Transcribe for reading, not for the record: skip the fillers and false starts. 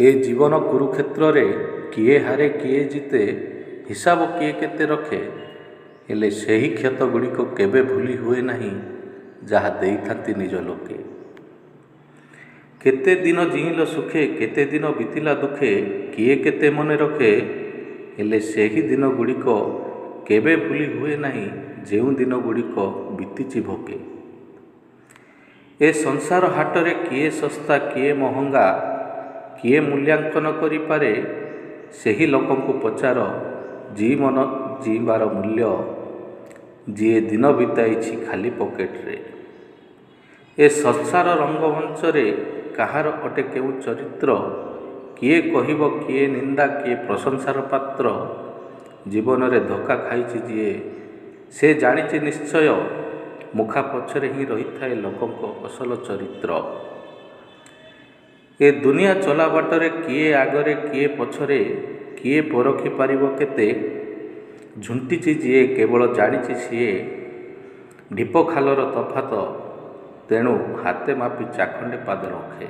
ଏ ଜୀବନ କୁରୁକ୍ଷେତ୍ରରେ କିଏ ହାରେ କିଏ ଜିତେ, ହିସାବ କିଏ କେତେ ରଖେ, ହେଲେ ସେହି କ୍ଷତ ଗୁଡ଼ିକ କେବେ ଭୁଲି ହୁଏ ନାହିଁ, ଯାହା ଦେଇଥାନ୍ତି ନିଜ ଲୋକେ। କେତେ ଦିନ ଜିଇଁଲ ସୁଖେ, କେତେ ଦିନ ବିତିଲା ଦୁଃଖେ, କିଏ କେତେ ମନେ ରଖେ, ହେଲେ ସେହି ଦିନ ଗୁଡ଼ିକ କେବେ ଭୁଲି ହୁଏ ନାହିଁ, ଯେଉଁ ଦିନ ଗୁଡ଼ିକ ବିତିଛି ଭୋକେ। ଏ ସଂସାର ହାଟରେ କିଏ ଶସ୍ତା କିଏ ମହଙ୍ଗା, କିଏ ମୂଲ୍ୟାଙ୍କନ କରିପାରେ, ସେହି ଲୋକଙ୍କୁ ପଚାର ଜୀବନ ଜିଇଁବାର ମୂଲ୍ୟ, ଯିଏ ଦିନ ବିତାଇଛି ଖାଲି ପକେଟରେ। ଏ ସଂସାର ରଙ୍ଗମଞ୍ଚରେ କାହାର ଅଟେ କେଉଁ ଚରିତ୍ର, କିଏ କହିବ କିଏ ନିନ୍ଦା କିଏ ପ୍ରଶଂସାର ପାତ୍ର, ଜୀବନରେ ଧୋକା ଖାଇଛି ଯିଏ ସେ ଜାଣିଛି ନିଶ୍ଚୟ, ମୁଖା ପଛରେ ହିଁ ରହିଥାଏ ଲୋକଙ୍କ ଅସଲ ଚରିତ୍ର। ଏ ଦୁନିଆ ଚଲା ବାଟରେ କିଏ ଆଗରେ କିଏ ପଛରେ, କିଏ ପରଖି ପାରିବ କେତେ, ଝୁଣ୍ଟିଛି ଯିଏ କେବଳ ଜାଣିଛି ସିଏ ଢିପ ଖାଲର ତଫାତ, ତେଣୁ ହାତେ ମାପି ଚାଖଣ୍ଡେ ପାଦ ରଖେ।